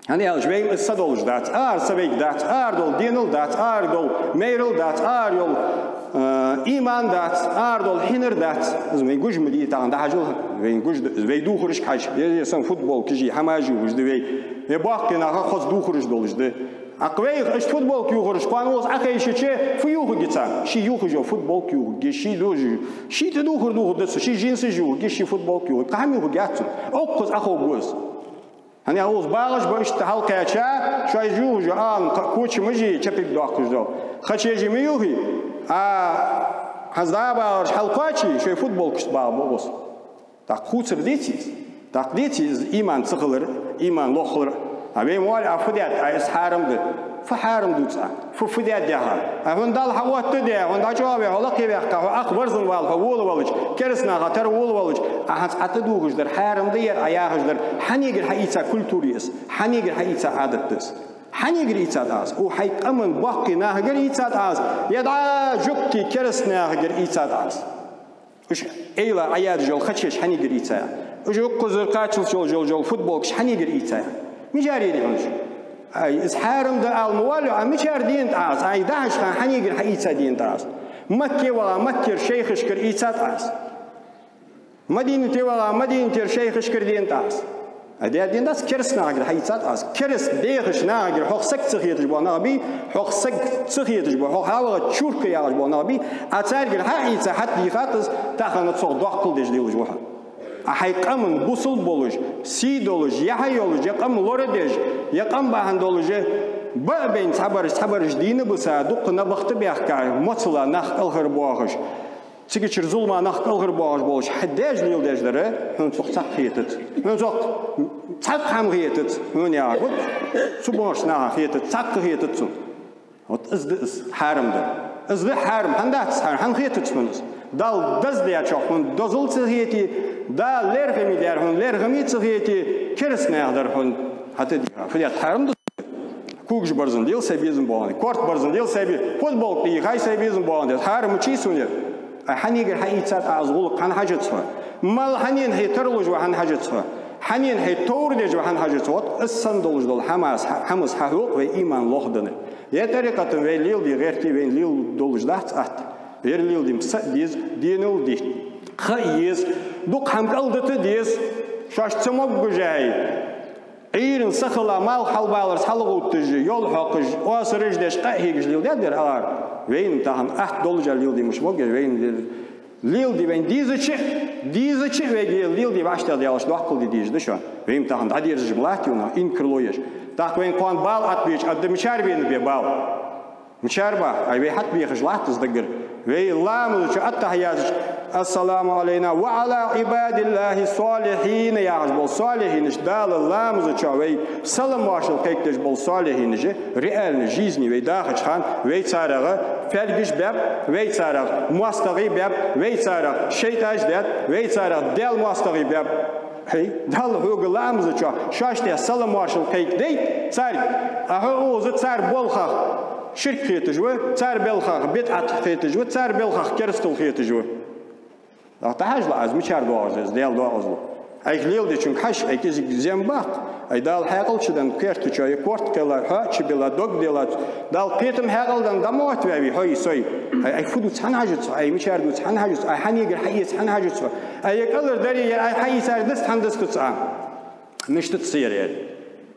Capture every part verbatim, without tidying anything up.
ХӀана аьлча вайна из са долаш дац, ара са вайга дац, ара дола денал дац, ара дола майрал дац, ара йола, э, иман дац, ара дола хьинар дац. Из вайна гуш ма дий тахан, дӀахьажал, вайна гуш да, вай духарашка хьажа, е, е сан футболкаш, е хӀамаш юхаш да вай. Вай боккхий наха хоза духараш долаш да. ТӀаккха вайх иштта футболка юхараш кхоана укхаза Ӏохайшача, фу юхаргья царна? Ший юхаш йола футболка юхаргья, ший дожи, ший тӀадувхар дувхаргда цо, ший джинсаш юхаргья, ший футболка юхаргья. Кхы хӀама юхаргьяц цунна. Укхаза Ӏоховргва из. ХӀана аьлча укхаза багӀаш ба иштта хьалкхаьча, шоай юхаш йола Ӏалам кхы кочамаш е чапиг доаккхаш дола. Хачежи ма юхий, а хӀанз дӀа а багӀараш хьалкхоаче, шоай футболкашца багӀа ба укхаза. ТӀаккха хувцар деций из? ТӀаккха деций из иман ца хилар, иман лохлар? А вай ма оал, а фу даьд, а из хьарам да. Фу хьарам дувц Ӏа? Фу, фу даьд яха? А хьона Далла хьаоттаде, хьона дӀачӀоагӀве, хьо лакхе ваьккха, хьо ах варзан вала, хьо волавалча, керастанаха тара волавалча, а хӀанз Ӏа тӀадувхаш дар хьарам да ер, Ӏа яхаш дар, хьанегара хьаийца культура я из? Хьанегара хьаийца Ӏадат да из? Хьанегара ийцад Ӏа из? Укх хьай къаман боккхий нахагара ийцад Ӏа из? Е дӀа жугтий кераста нахагара ийцад Ӏа из? Уж эйла Ӏоядаш йола хачеш хьанегара ийцай Ӏа? Уж укхазара кхаччалца йолаш йола футболкаш хьанегара ийцай Ӏа? Мичара енай хьона уж? Ай, из хьарам да ала ма валлю, а мичара денад Ӏа из? Ай, дӀахьажа хьона, хьанегара хьаийца денад Ӏа из? Макке ваха Маккера шайхашкара ийцад Ӏа из? Мадинате ваха Мадинатера шайхашкара денад Ӏа из? Ай, даьр денад Ӏа из, кераста нахагара хьаийцад Ӏа из. Кераста дехаш нахагара, хьох саг ца хеташ бола нах бий, хьох саг ца хеташ бола, хьох хьаваха чурка яхаш бола нах бий, Ӏа царгара хьаийца хьатӀадийхад из, тахан цох доккхал деш лелаш ва хьо. Ӏа хьай къаман бусалба болаш, сий долаш, яхь йолаш, е къам лорадеш, е къам бахьан долаш, баа байна цхьабараш, цхьабараш дийна биса, дукха набахта баьхка, моцала нах кӀалхарбоахаш, цигачара зулама нах кӀалхарбоахаш болаш хьа даьша леладеш дар, хьона цох цхьаккха хетац. Хьона цох цхьаккха хӀама хетац. Хьона яхар, вот, цу бахача наха хетац, цхьаккха хетац цунна. Вот из да из хьарам дар. Из да хьарам, хӀана дац хьарам, хӀана хетац хьона из? Далла деза дечох хьона дозал ца хетий, Дала лерхӀаме даьр хьона лерхӀаме ца хетий, кераста наьха дар хьона хьатӀадийха. Фу даьд, хьарам да? Когаш барзан лел сай безам боагӀандаь, корта барзан лел сай бе-, футболка тӀайихай сай безам боагӀандаь, хьарам ма чий сона ер? Ай, хьанегара хьаийцад Ӏа из гӀулакх, хӀана хьажац хьо? Мала хьанна хье тарлуш ва, хӀана хьажац хьо? Хьанна хье товр деш ва, хӀана хьажац хьо? Вот из санна долаш дола хӀамаш, хӀамаш хьахьокх вай иман лохдаьнна. Е тӀарикъатан вай леладе гӀерте, вайна леладе долаш дац атта. Ер леладе ма са а деза, денал а дитт. Ха а еза, дукха хӀама кӀалдита а деза, шоашта ца могаш хьай. Ӏуйрийна сахилла малх хьалбаларца хьалгӀовтташ, йол хьокхаш, осараш деш, къа а хьегаш леладаьд ер алар. Вайна тахан атта долаш а леладе муш могаш, вайна лел-, леладе вайна дезача, дезача вайга леладе вӀаштӀехьа даьлча доккхал де дезаш да шоана. Вайна тахан дӀадерзаш ма латтий нах, инкарло еш. ТӀаккха вайна кхоана бала атта беча, адда мичара бена бе бала? Мичара ба? Ай, вай хьатӀабехаш латт из даггара. Вай ламаза чу аттахьиятача: «السلام علينا وعلى عباد الله الصالحين» яхаш бола солихӀинаш, Дала ламаза чу вай салам-моаршал кхайкадеш бола солихӀинаш, реальни жизни вай дахача хана, вай царех фаьлгаш баьб, вай царех моастагӀий баьб, вай царех шайтӀаш даьд, вай царех Даьла моастагӀий баьб. ХӀай, Далла хьога ламаза чу шоашта салам-моаршал кхайкадай царга, а хьо укхаза цар балхах ширк хеташ ва, цар балхах бидӀат хеташ ва, цар балхах керастал хеташ ва. ТӀаккха дӀахьажал Ӏа из, мичара доагӀаш да из, Даьла доагӀазло. Ӏайха леладечунга хьажа, Ӏай кӀезига зем баккха. Ай, Дала хьаькъал чу денна керта чу, е корта кхелла, хьоа чу белла, дог делла, Дала кхетам хьаькъал денна дӀа ма оттаваьвий хьо, сой? Ай, Ӏай фу дувц хӀана хьажац хьо? Ай, мичара дувц хӀана хьажац хьо? Ай, хьанегара хьаэца хӀана хьажац хьо? Ай, е кӀалхара дар е ер Ӏай хьаийцар дац хӀана дастац Ӏа? Мишта ца яр ер?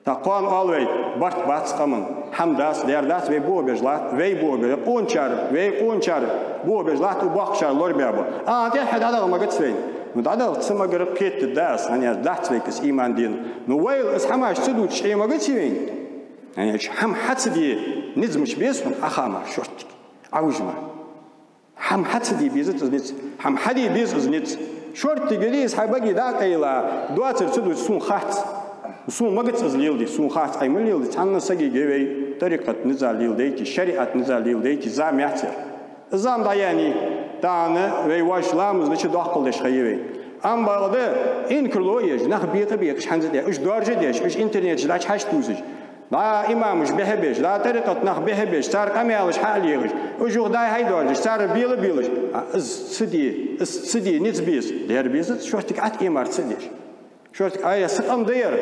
ТӀаккха кхоана оал вай: барт бац къаман, хӀама дац, даьр дац, вай бохабеш латт, вай бохабе-, къоначар, вай къоначар бохабеш латт, укх боккхачар лорабаьб. А, тӀехьа дӀадаха магац вайна. Ну, дӀадаха ца магара кхетаде да аз, хӀана аьлча дац вайга из иман, дин. Ну, вайла из хӀамаш ца дувцаш Ӏе магац вайна. ХӀана аьлча хӀама хьа ца де низ мича беза хьона, Ӏа хаа мара шортига, Ӏа вижа мара. ХӀама хьа ца де безац из низ, хӀама хьаде беза из низ. Шортига из хьай баге дӀа а къайла, доацар ца дувца сона хац. Сона магац из леладе, сона хац, Ӏай ма леладе. Цхьанне сагага вай тӀарикъат низа леладайта, шариӀат низа леладайта зама яц ер. Из зама дӀаяьннай, тахан вай воаш ламаза чу доккхал деш ха я вай. Амма бакъда инкарло еш, нах бекъа бекъаш хӀанз а де, уж доаржа деш, уж интернета чу дӀачухьожаш тувсаш, дӀа имамаш бехьа беш, дӀа тӀарикъата нах бехьа беш, цар къамаьлаш хьа а лехаш, уж юха дӀа-хьа доаржаш, цар бела белаш. А, из ца де, из ца де низ беза, дера безац, шортига Ӏа тӀа Ӏе мара ца деш. Шортига: «Ай, са къам да ер,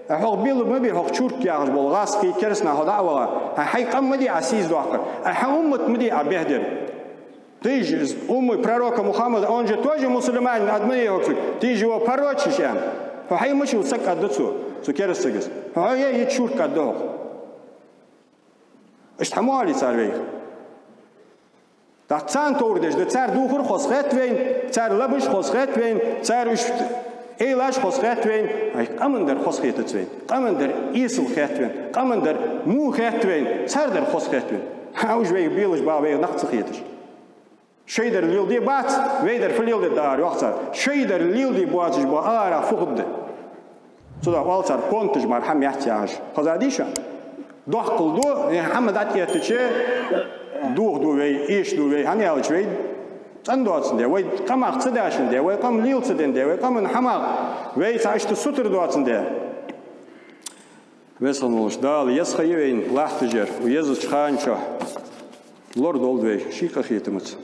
Ӏа хьох белла ма бий, хьох чурк яхаш бола гӀазкхий, кераста нах хьо дӀа а ваха. Ӏа хьай къам ма дий Ӏа сийсаз доаккхар. Ӏа хьа уммат ма дий Ӏа бехдер. Ты же из уммы пророка Мухаммада, он же тоже мусульманин, ад ма дий хьох цу. Ты же его порочишь, аьнна. Хьо хьай мачул саг кӀадда цо, цу кераста саго. Хьо е, е чурк кӀадда хьох. Иштта хьамогӀалий цар вайх? ТӀаккха царна товр деш да, цар дувхар хоза хет вайна, цар лабаш хоза хет вайна, цар уж эйлаш хоза хет вайна, ай къаман дар хоза хетац вайна, къаман дар эсала хет вайна, къаман дар во хет вайна, цар дар хоза хет вайна. Хьа уж вайх белаш ба, вайх нах ца хеташ. Шоай дар леладе бац, вай дар фу леладе да ара, йоах цар. Шоай дар леладе боацаш ба ара фу хургда. Цудухьа оал цар, понташ мара хӀама яц яхаш. Хоза дий шоана? Доккхал ду, е хӀама дӀатӀаэттача, дохаду вай, эшаду вай, хӀана аьлча вай цӀена доацандаь, вай къамах ца дашандаь, вай къам лела ца дендаь, вай къаман хӀамах вай цхьа иштта сутара доацандаь. Веза хинна волаш Дала еза ха я вайна латташ яр, укх езача хана чу лорадолда вай ший къахетамца.